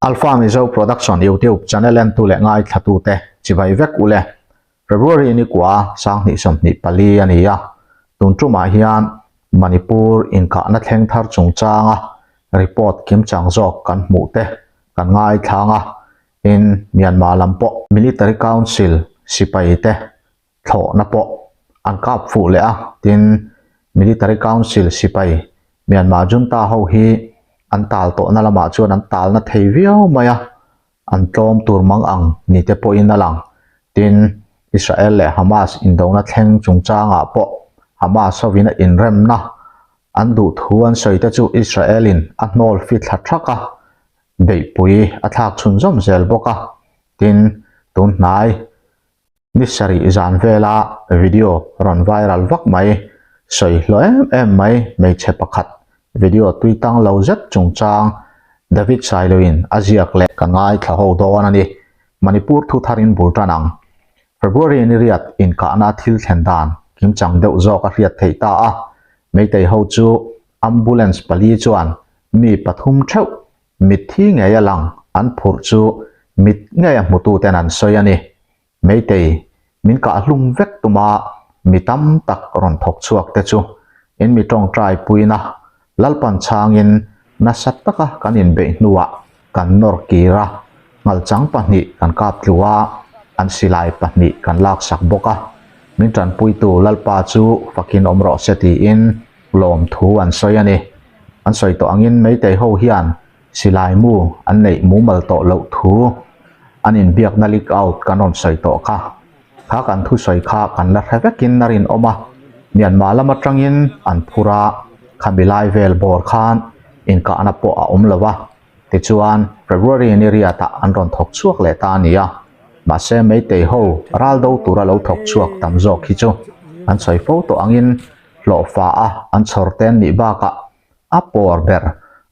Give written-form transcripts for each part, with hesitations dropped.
Alpha Mizo Production YouTube channel entu leh ngaithlatute chibai vek ule. February ni kua 2024 a ni a, tun tumah hian Manipur inkahna thleng thar chungchanga report kimchang zawk kan hmuh te kan ngaithlang a, tin Myanmar lam pawh Military Council sipai te thlawhna pawh an kap fuh leh a, tin Military Council sipai Myanmar junta ho hi an tal tawhna lamah chuan an talna thei viau mai a, an tlawm tur mang ang ni te pawhin a lang. Tin, Israel leh Hamas indona thleng chungchangah pawh Hamas hovin a inremna an duh thu an sawi te chu Israel-in a hnawl fi thla thak a, beihpui a thlak chhunzawm zel bawk a. Tin, tun hnai Ni sarih zan vela video rawn viral vak mai, sawi hlawh em em mai hmeichhe pakhat video tui tang lo zet chungchang David Sailoin a ziak leh ka ngaithla ho dawn a ni. Manipur thu tharin bul tan ang. February ni riat inkahna thil thlen dan kimchang deuh zawk a hriat theih ta a, Meitei ho chu ambulance pali chuan mi pathum theuh Mitthi ngei a lang an phurh chu mit ngei a hmututen an sawi a ni. Meitei, min kah hlum vek tuma mi tam tak rawn thawk chhuak te chu in mi tawngtai puina Lalpan chhangin nasa taka kan inbeih hnuah kan nawr kir a, nghalchang pahnih kan kap tlu a, an silai pahnih kan laksak bawk a. Min tanpuitu Lalpa chu fakin awm rawh se tiin lawmthu an sawi a ni. An sawi tawh angin Meitei ho hian silai mu an neih mumal tawh loh thu an inbiakna leak out kan rawn sawi tawh kha. Kha kan thusawi kha kan la hre vekin a rinawm a, Myanmar lam atangin an phur a, khami lai vel bawr khan inkahna pawh a awm lo a. Tichuan, February ni riatah an rawn thawk chhuak leh ta a ni a. Mahse, Meitei ho ral do tura lo thawk chhuak tam zawk hi chu an sawi fo tawh angin hlawhfa a an chhawr te an nih bakah a pawr ber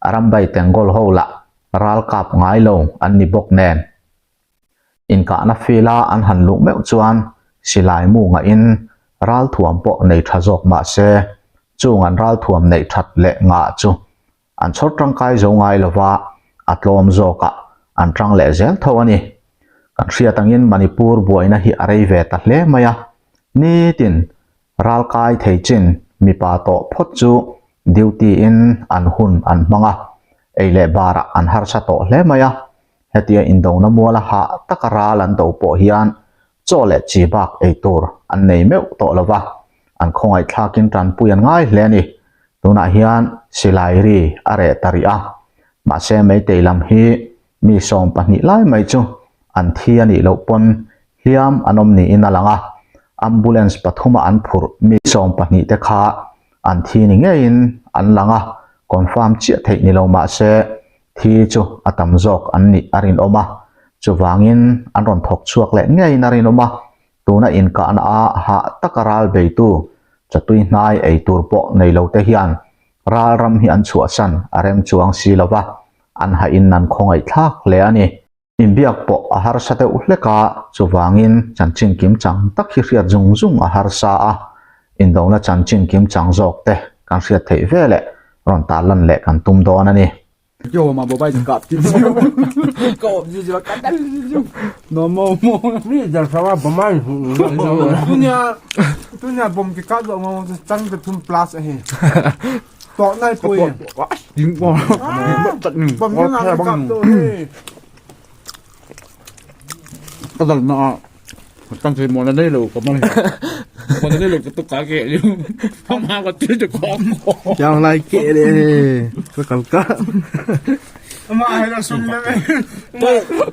a rambai Tengol ho lah ral kap ngai lo an ni bawk nen. Inkahna fil a an han luh meuh chuan silai mu ngahin ralthuam pawh nei tha zawk mah se chung an ralthuam neih that leh ngah chu an chhawr tangkai zo ngai lova a tlawm zawkah an tang leh zel tho a ni. Kan hriat angin Manipur buaina hi a rei ve ta hle mai a, nitin Ralkai thei chin mipa tawh phawt chu duty in an hun an hmang a, ei leh barah an harsa tawh hle mai a, hetia indona muala hah taka ral an do pawh hian chaw leh chi bak ei tur an nei meuh tawh lo va, an khawngaihthlakin tanpui an ngai hle a ni. Tunah hian silai ri a reh ta rih a, mahse Meitei lam hi mi 12 lai mai chu an thi a nih loh pawn hliam an awm niin a lang a, ambulance pathuma an phurh mi 12 te kha an thi ni ngeiin an lang a, confirm chiah theih ni lo mah se thi chu a tam zawk an nih a rinawm a, chuvangin an rawn thawk chhuak leh ngeiin a rinawm a, tuna inkahna a hah taka ral beitu chatui hnai ei tur pawh nei lo te hian ral ram hi an chhuahsan a rem chuang si lo va, an hahin an khawngaih thlak hle a ni. Inbiak pawh a harsa deuh hlek a, chuvangin chanchin kim chang tak hi hriat zung zung a harsa a, indona chanchin kim chang zawk te kan hriat theih ve leh rawn tarlan leh kan tum dawn a ni. Ka dal na ah kan thei maw na nei lo ka man maw na nei lo ka tuk ka ke liu ma ka til te ko Chang lai ke le ka kal ka Ma hai la sum na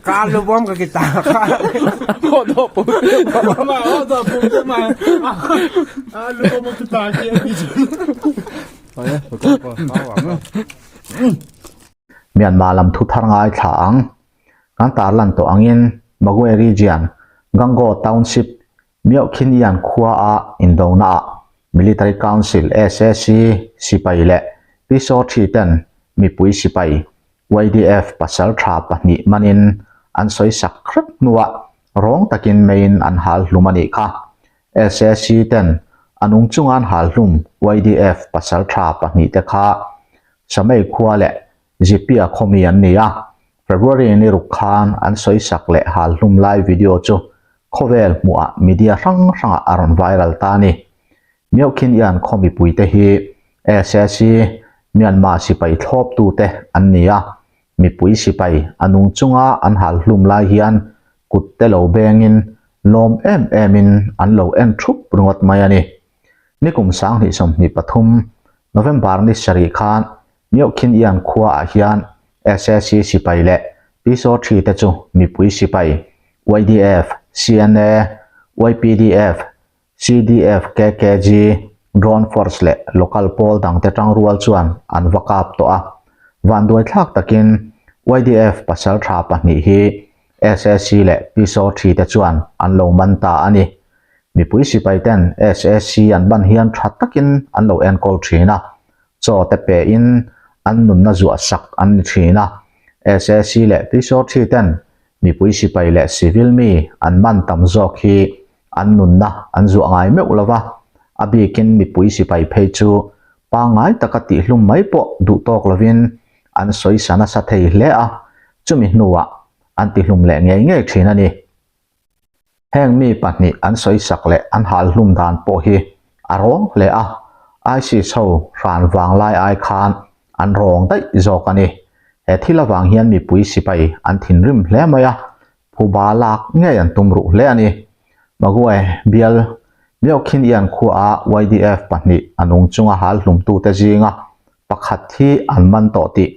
ka lu bom ka kita ka ho do pu Ma ho do pu ma a lu bom kita ke Myanmar lam thu thar ngaithla ang. Kan tarlan tawh angin Magwe region Gangaw Township Myohkhinian khua a indona ah Military Council SAC sipai leh Pisaw Thi ten mipui sipai YDF pasal tha pahnih manin an sawi sak hrep hnuah rawng takin meiin an hal hlum a nih kha. SAC ten a nung chunga an hal hlum YDF pasal tha pahnih te kha Samei khua leh Zipia khawmi an ni a. February ni ruk khan an sawisak leh hal hlum lai video chu khawvel hmuhah media hrang hrangah a rawn viral ta a ni. Myohkhin Ian khaw mipuite hi SAC, Myanmar sipai thlawptute an ni a, mipui sipai a nung chunga an hal hlum lai hian kut te lo bengin lawm em emin an lo en thup ringawt mai a ni. Nikum 2023 November ni sarih khan Myohkhin Ian khuaah hian SAC sipai leh Piso Thi te chu mipui sipai, YDF, CNA, YPDF, CDF, KKG, Drone Force leh local pawl dangte tangrual chuan an va kap tawh a. Vanduaithlak takin YDF pasaltha pahnih hi SAC leh Piso Thi te chuan an lo man ta a ni. Mipui sipaiten SAC an ban hian tha takin an lo enkawl thin a, chaw te pein an nunna zuah sak an ni thin a. SAC leh Piso Thi ten mipui sipai leh civil mi an man tam zawk hi an nunna an zuah ngai meuh lo va, a bikin mipui sipai phei chu pangngai taka tihhlum mai pawh duh tawk lovin an sawisa nasa thei hle a, chumi hnuah an tihlum leh ngei ngei thin a ni. Heng mi pahnih an sawisak leh an halhlum dan pawh hi a rawng hle a, ISIS ho hran vang lai ai khan an rawng daih zawk a ni. He thil avang hian mipui sipai an thinrim hle mai a, phuba lak ngei an tum ruh hle a ni. Magwe bial Myohkhin Ian khuaa YDF pahnih a nung chunga halhlumtute zinga pakhat hi an man tawh tih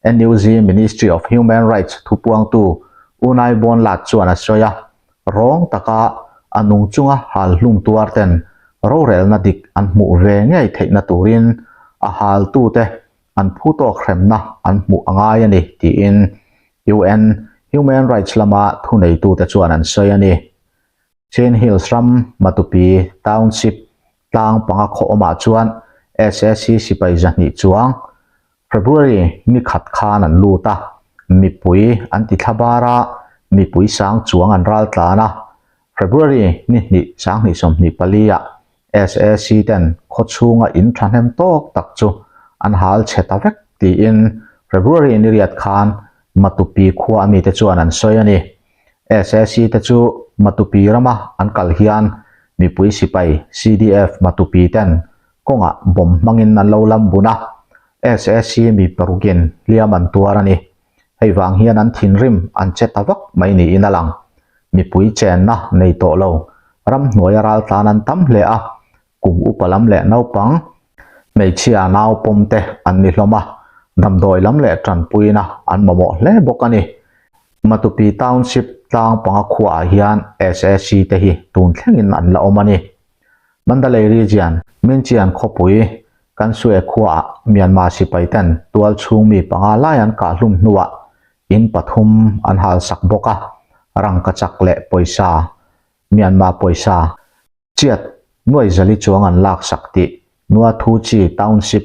NUG Ministry of Human Rights thupuangtu Unai Bonlat chuan a sawi a, rawng taka a nung chunga hal hlum tuar ten rorelna dik an hmuh ve ngei theihna turin a haltute an phu tawk hremna an hmuh a ngai a ni tiin UN Human Rights lama thuneitute chuan an sawi a ni. Chin Hills ram Matupi Township tlang panga khaw awmah chuan SAC sipai zahnih chuang February ni khat khan an lut a, mipui an ti thla bar a, mipui sang chuang an ral tlan a. February ni hnih 2024 ah SAC ten khaw chhunga in thahnem tawk tak chu an hal chhe ta vek tiin February ni riat khan Matupi khua a mite chuan an sawi a ni. SAC te chu Matupi rama an kal hian mipui sipai CDF Matupi ten kawngah bomb hmangin an lo lam bun a, SAC mi parukin hliam an tuar a ni. Hei vang hian an thinrim an che ta vak mai niin a lang. Mipui chenna nei tawh lo, ramhnuaia raltlan an tam hle a, kum upa lam leh naupang, hmeichhia nau pawm te an ni hlawm a, damdawi lam leh tanpuina an mamawh hle bawk a ni. Matupi Township tlang panga khuaah hian SAC te hi tun thlengin an la awm a ni. Mandalay Region, Minchian khawpui, Kansue khuaah Myanmar sipai ten tual chhung mi panga lai an kah hlum hnuah in pathum an halsak bawk a, rangkachak leh pawisa, Myanmar pawisa, chiat nuai zali chuang an laksak tih Nua Thu Chi Township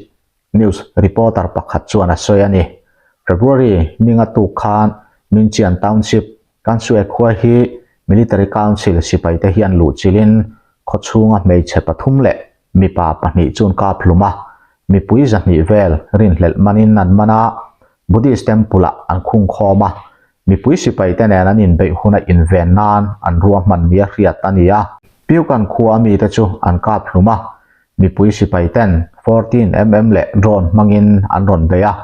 News reporter pakhat chuan a sawi a ni. February ninga tuk khan Minchian Township, Kansue khua hi Military Council sipaite hian luhchilhin khaw chhunga hmeichhe pathum leh mipa pahnih chuan kap hlum a, mipui zahnih vel rinhlelh manin an man a, Buddhist Temple-ah an khung khawm a, mipui sipaite nen an inbeih huna inven nan an ruahman nia hriat a ni a. Piukan khua mite chu an kap hlum a, mipui sipai ten 14 mm leh drone hmangin an rawn bei a,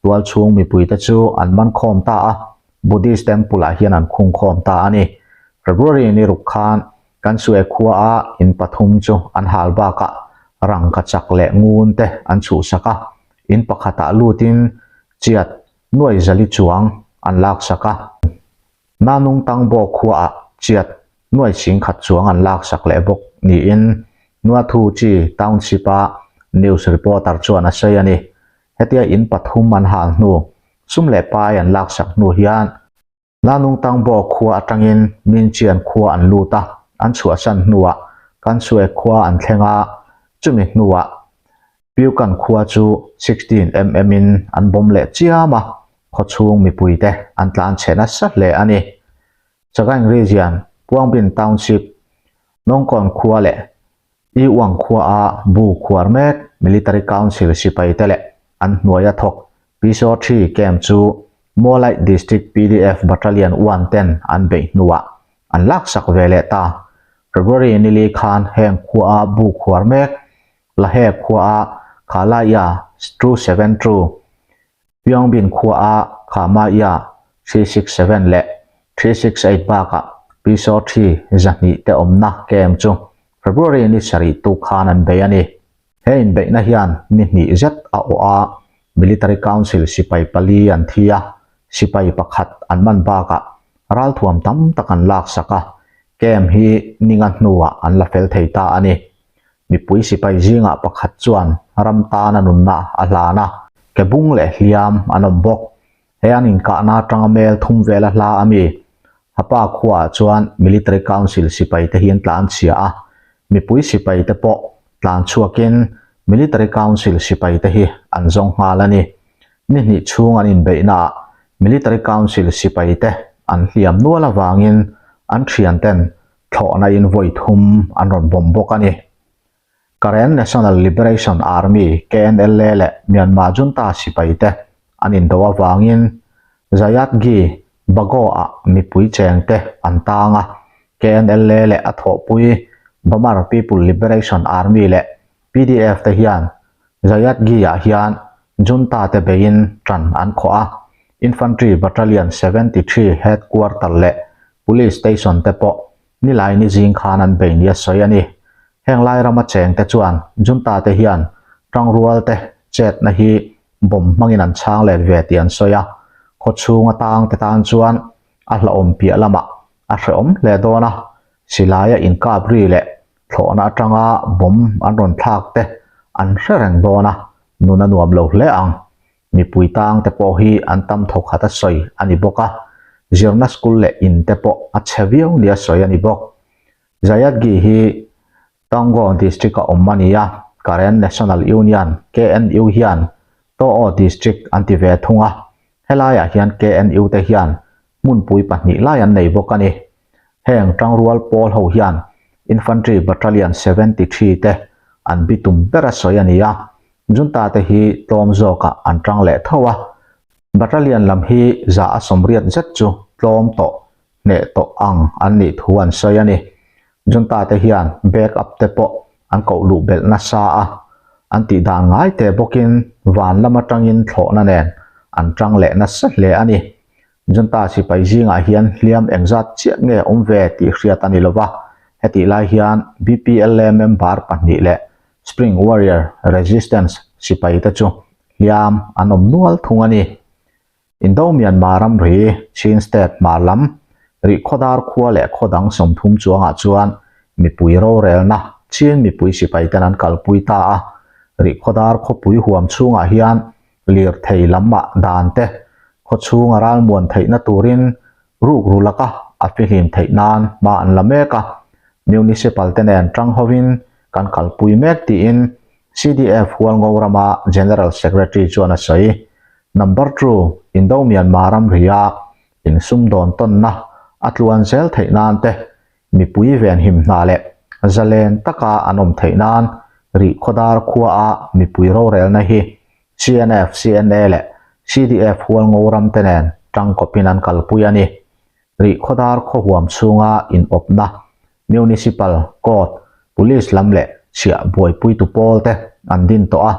tual chhung mipuite chu an man khawm ta a, Buddhist temple ah hian an khung khawm ta a ni. February ni ruk khan kan Sue khua a in pathum chu an hal bakah rangkachak leh ngun te an chhuhsak a, in pakhatah lutin chiat nuai zali chuang an laksak a. Nanung Tangbaw khuaah chiat nuai ching khat chuang an laksak leh bawk niin Nuathu Chi Township-a news reporter chuan a sawi a ni. Hetia in pathum an hal hnu, sum leh pai an laksak hnu hian Nanung Tangbaw khua atangin Minchian khua an lut a, an chhuahsan hnuah Kansue khua an thleng a, chumi hnuah Piukan khua chu 16 mm in an bawm leh chiam a, khawchhung mipuite an tlan chhe nasa hle a ni. Sagaing Region, Puangbin Township, Nongkawn khua leh Iuang khua a bu khuar mek Military Council sipaite leh an hnuaia thawk Piso Thi camp chu Mawlai District PDF Battalion One ten an beih hnuah an laksak ve leh ta. February nili khan heng khua a bu khuar mek Lahe khua a Khalaya 272, Pyongbin khua a Khamaya 367 leh 368 bakah Piso thi 200 te awmna camp chu February ni sarih tuk khan an bei a ni. He inbeihna hian ni hnih zet a awh a, Military Council sipai pali an thi a, sipai pakhat an man bakah ralthuam tam tak an laksak a, camp hi ninga hnuah an la fel thei ta a ni. Mipui sipai zingah pakhat chuan ram tana nunna a hlan a, ke bung leh hliam an awm bawk. He an inkahna atanga mel thum vela hla a mi. Hapa khuaah chuan Military Council sipai te hi an tlan chhia a, mipui sipai te pawh tlan chhuakin Military Council sipai te hi an zawng nghal a ni. Ni hnih chhung an inbeihnaah Military Council sipai te an hliam nual avangin an thian ten thlawhna in vawi thum an rawn bawm bawk a ni. Karen National Liberation Army, KNLA, leh Myanmar junta sipai te an indo avangin Zayatgi Bago-ah mipui cheng te an tang a, KNLA leh a thawhpui Bamar People Liberation Army leh PDF te hian Zayatgi-ah hian junta te beiin tan an khawh a, Infantry Battalion 73 headquarter leh Police station te pawh nilai ni zing khan an bei nia sawi a ni. Heng lai rama cheng te chuan junta te hian tangrual te chetna hi bomb hmangin an chhang let ve tih an sawi a, khaw chhung atang te tan chuan a hlauhawm piah lamah a hrehawm hle dawn a, silaia inkap ri leh thlawhna atanga bomb an rawn thlak te an hre reng dawn a, nun a nuam lo hle ang. Mipui tang te pawh hi an tam thawk khat a sawi a ni bawk a, zirna school leh in te pawh a chhe viau nia sawi a ni bawk. Zayadgi hi Taungaw District a awm a ni a, Karen National Union, KNU, hian To'o District an ti ve thung a, helaiah hian KNU te hian hmunpui pahnih lai an nei bawk a ni. Heng tangrual pawl ho hian Infantry Battalion 73 te an bitum ber a sawi a ni a, Junta te hi tlawm zawkah an tang leh tho a, Battalion lam hi za a sawmriat zet chu tlawm tawh hneh tawh ang an nih thu an sawi a ni. Junta te hian back up te pawh an koh luh belh nasa a, an tih dan ngai te bawkin van lam atangin thlawhna nen an tang leh nasa hle a ni. Junta sipai zingah hian hliam engzat chiah nge awm ve tih hriat a ni lova, hetih lai hian BPLA member pahnih leh Spring Warrior Resistance sipai te chu hliam an awm nual thung a ni. Indo Myanmar ramri Chin State hmar lam Rihkhawdar khua leh khaw dang 30 chuangah chuan mipui rorelna Chin mipui sipai ten an kalpui ta a, Rihkhawdar khawpui huam chhungah hian lirthei lamah dan te khaw chhunga ralmuan theihna turin rukru laka a fihlim theih nan hma an la mek a, Municipal te nen tang hovin kan kalpui mek tiin CDF Hualngo rama General Secretary chuan a sawi. Number two, Indo Myanmar ramria insumdawn tawnna a tluan zel theih nan te Mipui venhim hna leh zalen taka an awm theih nan Rihkhawdar khuaa mipui rorelna hi CNF, CNA leh CDF Hualngo ram te nen tangkawpin an kalpui a ni. Rihkhawdar khaw huam chhunga inawpna Municipal, Court, Police lam leh chhiah buaipuitu pawl te an din tawh a,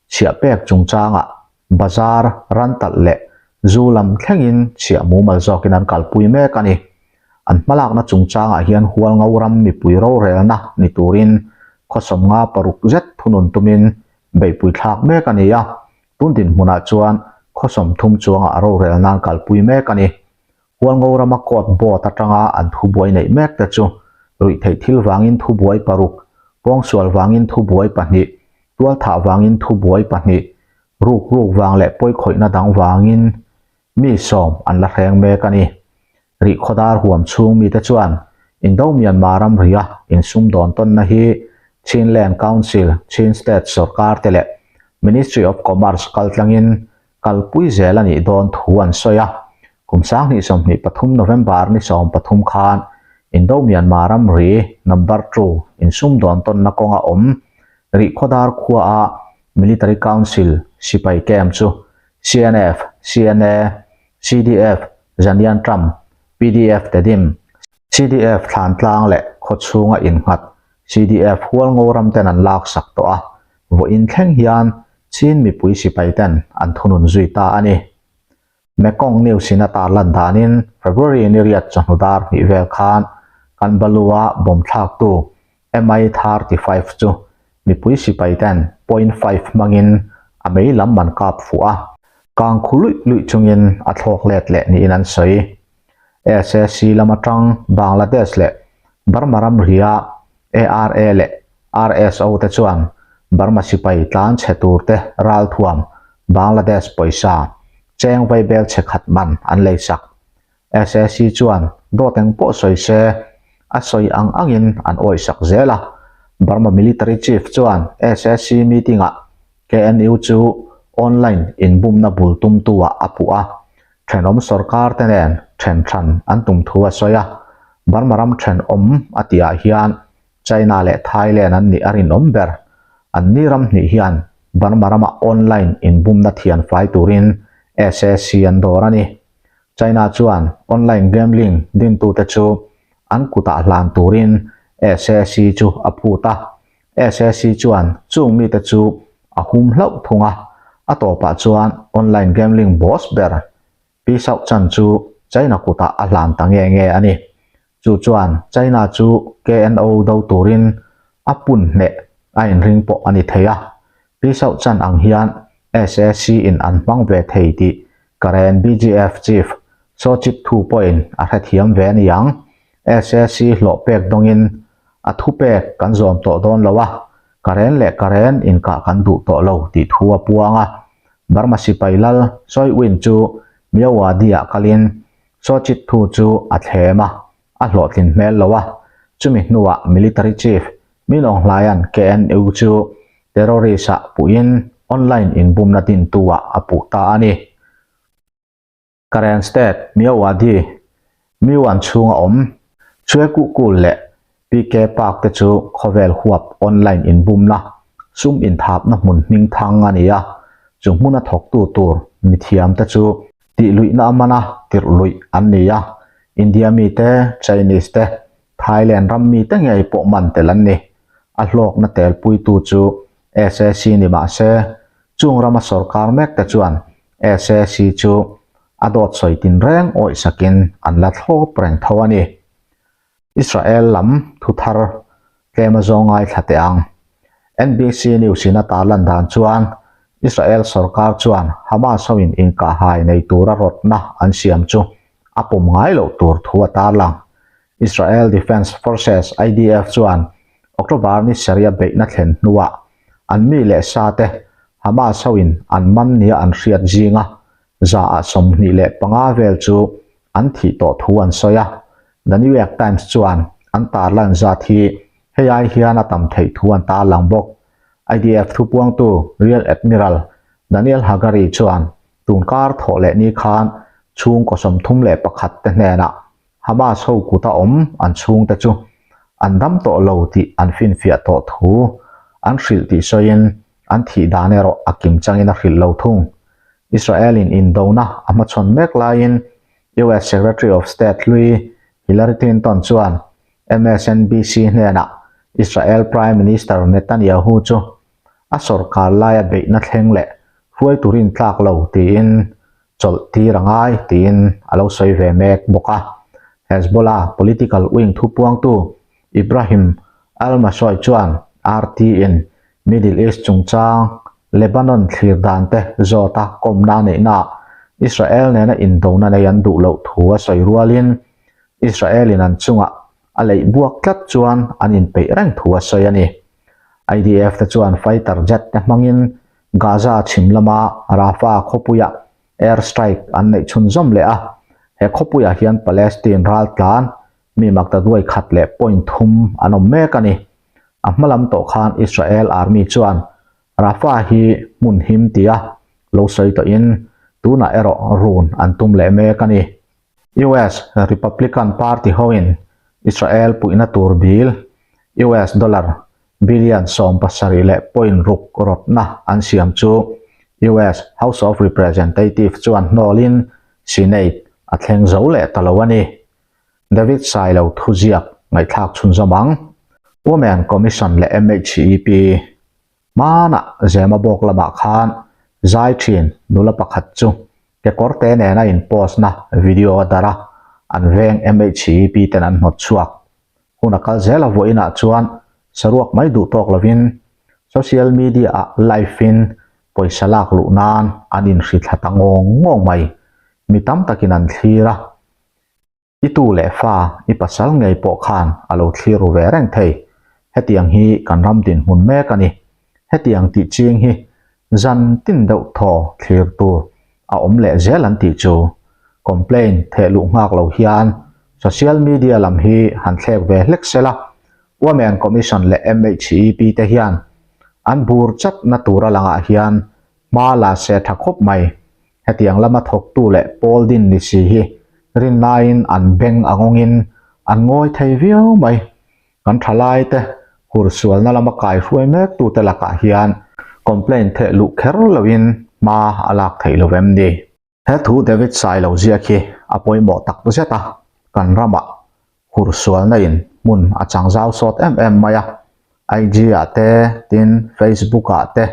chhiah pek chungchangah bazar, rantalh leh zu lam thlengin chhiah mumal zawkin an kalpui mek a ni. An hmalakna chungchangah hian Hualngo ram mipui rorelna ni turin khaw 56 zet thunun tumin beihpui thlak mek a ni a, tun dinhmunah chuan khaw 30 chuangah rorelna an kalpui mek a ni. Hualngo rama court board atanga an thubuai neih mek te chu ruihtheih thil vangin thubuai paruk, pawngsual vangin thubuai pahnih, tualthah vangin thubuai pahnih, ruk ruk vang leh pawikhawihna dang vangin mi sawm an la hreng mek a ni. Rihkhawdar huam chhung mite chuan Indo Myanmar ramria insumdawn tawnna hi Chinland Council, Chin State sorkar te leh Ministry of Commerce kaltlangin kalpui zel a nih dawn thu an sawi a. Kum 2023 November ni 13 khan Indo Myanmar ramri number two insumdawn tawnna kawnga awm Rihkhawdar khuaa Military Council sipai camp chu CNF, CNA, CDF, Zanian Trump, PDF Tedim, CDF Thlantlang leh khawchhunga innghat CDF Hualngo ram ten an laksak tawh a, vawiin thleng hian Chin mipui sipai ten an thunun zui ta a ni. Mekong News in a tarlan danin February ni riat chawhnu dar hnih vel khan kan Balua bomb thlaktu MI-35 chu mipui sipai ten point five hmangin a mei lam an kap fuh a, kang khu luih luih chungin a thlawk let leh niin an sawi. SAC lam atang Bangladesh leh Burma ramria ARA leh RSO te chuan Burma sipai tlan chhe tur te ralthuam Bangladesh pawisa cheng vaibel chhe khat man an leisak. SAC chuan dawt eng pawh sawi se, a sawi ang angin an awihsak zel a. Burma Military Chief chuan SAC meeting-ah KNU chu online inbumna bul tumtu-ah a puh a, thenawm sorkar te nen then hran an tum thu a sawi a. Burma ram thenawm a tihah hian China leh Thailand an nih a rinawm ber. An ni ram hnih hian Burma rama online inbumna thian fai turin SAC an dawr a ni. China chuan online gambling dintute chu an kutah hlan turin SAC chu a phut a. SAC chuan chung mite chu a hum hlauh thung a, a tawpah chuan online gambling boss ber Pi Sauh Chan chu China kutah a hlan ta nge nge a ni. Chu chuan China chu KNO do turin a pun hneh a inring pawh a ni thei a. Pi Sauh Chan ang hian SAC in an hmang ve thei tih Karen BGF Chief Saw Chit Thu pawhin a hrethiam ve a ni ang. SAC hlawh pek dawngin a thupek kan zawm tawh dawn lo a, Karen leh Karen inkah kan duh tawh lo tih thu a puang a. Burma sipai lal Soe Win chu Myawaddy-ah kalin Saw Chit Thu chu a thlem a, a hlawhtlin hmel lo a. Chumi hnuah Military Chief Min Aung Hlaia'n KNU chu terrorist-ah puhin online inbumna dintu-ah a puh ta a ni. Karen State, Myawaddy, Myuan chhunga awm Chwe Kuh Kul leh PK Park te chu khawvel huap online inbumna sum inthapna hmun hming thang a ni a, chu hmuna thawktu tur mithiamte chu tih luihna a mana tirh luih an ni a, India mite, Chinese te, Thailand ram mite ngei pawh man tel an ni. A hlawkna telpuitu chu SAC ni mah se, chung rama sorkar mek te chuan SAC chu a dawt sawi tinreng awihsakin an la thlawp reng tho a ni. Israel lam thu thar tlem a zawng ngaithla teh ang. NBC News in a tarlan dan chuan Israel sorkar chuan Hamas hoin inkahhai nei tura rawtna an siam chu a pawm ngai loh tur thu a tarlang. Israel Defense Forces, IDF, chuan October ni sarih a beihna thlen hnuah an mi leh sa te Hamas hoin an man nia an hriat zinga zaah 25 vel chu an thih tawh thu an sawi a. The New York Times chuan an tarlan zat hi hei ai hian a tam theih thu an tarlang bawk. IDF thupuangtu Rear Admiral Daniel Hagari chuan tunkar thawh leh ni khan chhungkaw 31 te hnenah Hamas ho kuta awm an chhungte chu an dam tawh lo tih an finfiah tawh thu an hrilh tih sawiin an thih dan erawh a kim changin a hrilh lo thung. Israel-in indona a hmachhawn mek laiin US Secretary of State hlui Hillary Clinton chuan MSNBC hnenah Israel Prime Minister Netanyahu chu a sorkar laia beihna thleng leh hruai turin tlak lo tiin chawlh tir a ngai tiin a lo sawi ve mek bawk a. Hezbollah political wing thupuangtu Ibrahim al-Masoi chuan RT-in Middle East chungchang Lebanon thlir dan te zawta kawmna neihnaah Israel nena indona nei an duh loh thu a sawi rualin Israel-in an chungah a leih buak tlat chuan an inpeih reng thu a sawi a ni. IDF te chuan fighter jet te hmangin Gaza chhim lama Rafah khawpuiah air strike an neih chhunzawm leh a, he khawpuiah hian Palestine raltlan mi maktaduai khat leh point thum an awm mek a ni. A hma lam tawh khan Israel Army chuan Rafah hi hmun him tia lo sawi tawhin tunah erawh run an tum leh mek a ni. US Republican Party hoin Israel puihna tur bill US dollar billion 70 leh point ruk rawtna an siam chu US House of Representative chuan hnawlin. Senate a thleng zo leh ta lo a ni. David Sailo thuziak ngaihthlak chhunzawm ang. Women Commission leh MHEP Hmanah Zema bawk lamah khan zai thin nula pakhat chu kekawrte nena in post na video a darh a, an veng MHEP ten an hnawt chhuak. Hun a kal zel a vawiinah chuan saruak mai duh tawk lovin social media ah live in pawisa lak luh nan an inhri thla ta ngawng ngawng mai. Mi tam takin an thlir a. I tu leh fa, i pasal ngei pawh khan a lo thlir ru ve reng thei. Hetiang hi kan ram dinhmun mek a ni. Hetiang tih ching hi zan tin deuh thaw thlir tur a awm leh zel an tih chu. Complaint theh luh nghak lo hian social media lam hi han thlek ve hlek sela, Women Commission leh MHEP te hian an bur chatna tura langah hian Hma la se tha khawp mai. Hetiang lama thawktu leh pawl din ni si hi rinlaiin an beng a ngawngin an ngawi thei viau mai. Kan thalaite hursualna lama kaihruai mektute lakah hian complaint theh luh kher loin hma a lak theih lo em ni? He thu David Sailo ziak hi a pawimawh tak zet a, kan ramah hursualna in hmun a chang zau sawt em em mai a, IG ah te, tin Facebook ah te,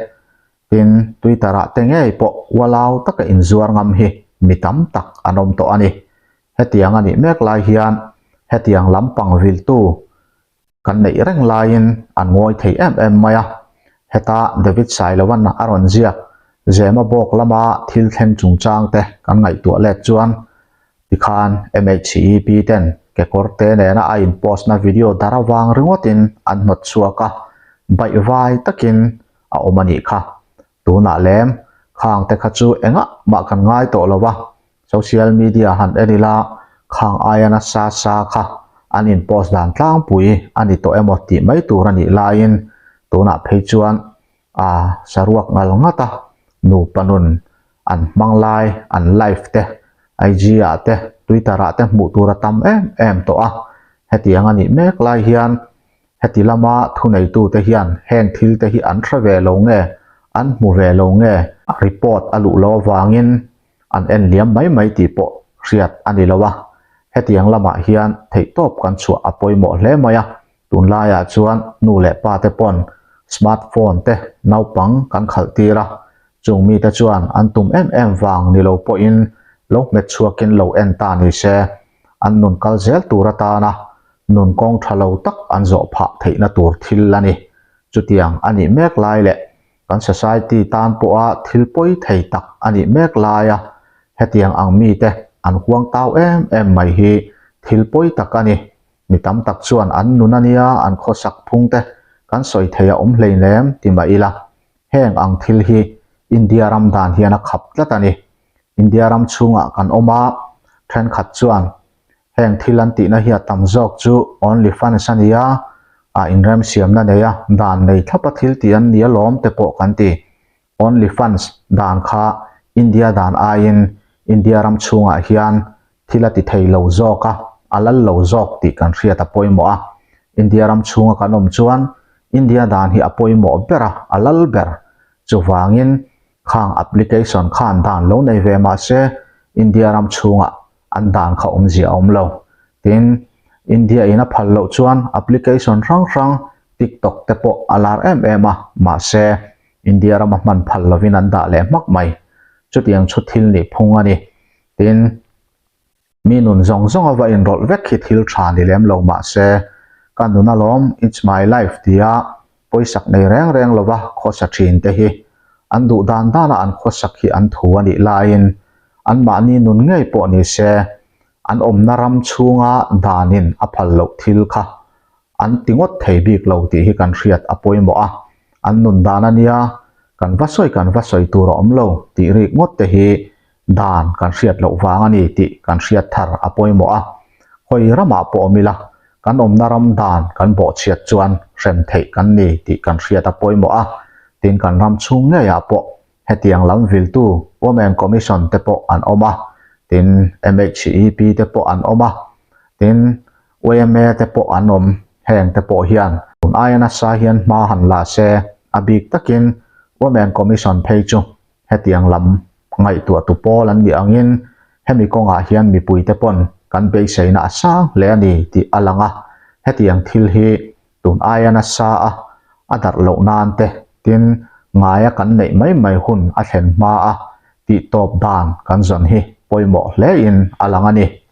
tin Twitter ah te ngei pawh ualau taka inzuar ngam hi mi tam tak an awm tawh a ni. Hetiang a nih mek lai hian hetiang lampang viltu Kan neih reng laiin an ngawi thei em em mai a, heta David Sailovan a rawn ziak Zema bawk lama thil thleng chungchang te kan ngaihtuah let chuan tikhan MHEP ten kekawr te nena a in post na video dar avang ringawtin an hnawt chhuak a, baihvai takin a awm a nih kha. Tunah lem khang te kha chu engah mah kan ngai tawh lo a, Social media han en ila khang aia nasa sa kha an in post dan tlangpui a ni tawh emaw tih mai tur a nih laiin tunah phei chuan a saruak ngal ngat a, nupa nun an hmang lai an live te IG ah te Twitter ah te hmuh tur a tam em em tawh a, hetiang a nih mek lai hian Heti lama thuneitute hian heng thilte hi an hre ve lo nge, an hmu ve lo nge, report a luh lo avangin an en liam mai mai tih pawh hriat a ni lo a. Hetiang lamah hian theihtawp kan chhuah a pawimawh hle mai a, tunlaiah chuan nu leh pa te pawn smartphone te naupang kan khalh tir a, chung mite chuan an tum em em vang ni lo pawhin lo hmet chhuakin lo en ta ni se, an nun kal zel tur atana nun kawng tha lo tak an zawh phah theihna tur thil a ni. Chutiang a nih mek lai leh kan society tan pawha thil pawi thei tak a nih mek laia hetiang ang mite an huang tau em em mai hi thil pawi tak a ni. Mi tam tak chuan an nun a nia an khawsak phung te kan sawi thei a awm hleinem ti mah ila heng ang thil hi India ram dan hian a khap tlat a ni. India ram chhungah kan awm a, thenkhat chuan Heng thil an tihna hi a tam zawk chu only fans a nia, a inremsiamna nei a, dan nei thlapa thil tih an ni alawm te pawh kan ti. Only fans dan kha India dan aiin India ram chhungah hian thil a ti thei lo zawk a, a lal lo zawk tih kan hriat a pawimawh a. India ram chhunga kan awm chuan India dan hi a pawimawh ber a, a lal ber. Chuvangin khang application khan dan lo nei ve mah se India ram chhungah an dan kha awmzia a awm lo. Tin, India in a phal loh chuan application hrang hrang TikTok te pawh a lar em em a, mahse India rama hman phal lovin an dah leh hmak mai. Chutiang chu thil nih phung a ni. Tin, mi nun zawng zawng a va inrawlh vek hi thil tha ni lem lo mahse ka nun alawm it's my life tia pawisak nei reng reng lova khawsa thin te hi an duh dan dana an khawsak hi an thu a nih laiin anmahni nun ngei pawh ni se an awmna ram chhunga danin a phal loh thil kha an ti ngawt thei bik lo tih hi kan hriat a pawimawh a, an nun dan a nia kan va sawi kan va sawi tur a awm lo tih rik ngawt te hi dan kan hriat loh vang a ni tih kan hriat thar a pawimawh a, hawi ramah pawh awm ila kan awmna ram dan kan bawhchhiat chuan hrem theih kan ni tih kan hriat a pawimawh a, tin kan ram chhung ngeiah pawh hetiang lam viltu Women Commission te pawh an awm a, tin MHEP te pawh an awm a, tin yma te pawh an awm, heng te pawh hian tun aia nasa hian hma han la se a bik takin Women Commission phei chu hetiang lam ngaihtuah tu pawl an nih angin Hemi kawngah hian mipuite pawn kan beiseina a sang hle a ni tih a lang a, hetiang thil hi tun aia nasa a a darh loh nan te tin ngaia kan neih mai mai hun a thlen hma a tih tawp dan kan zawn hi pawimawh hle in a lang a ni.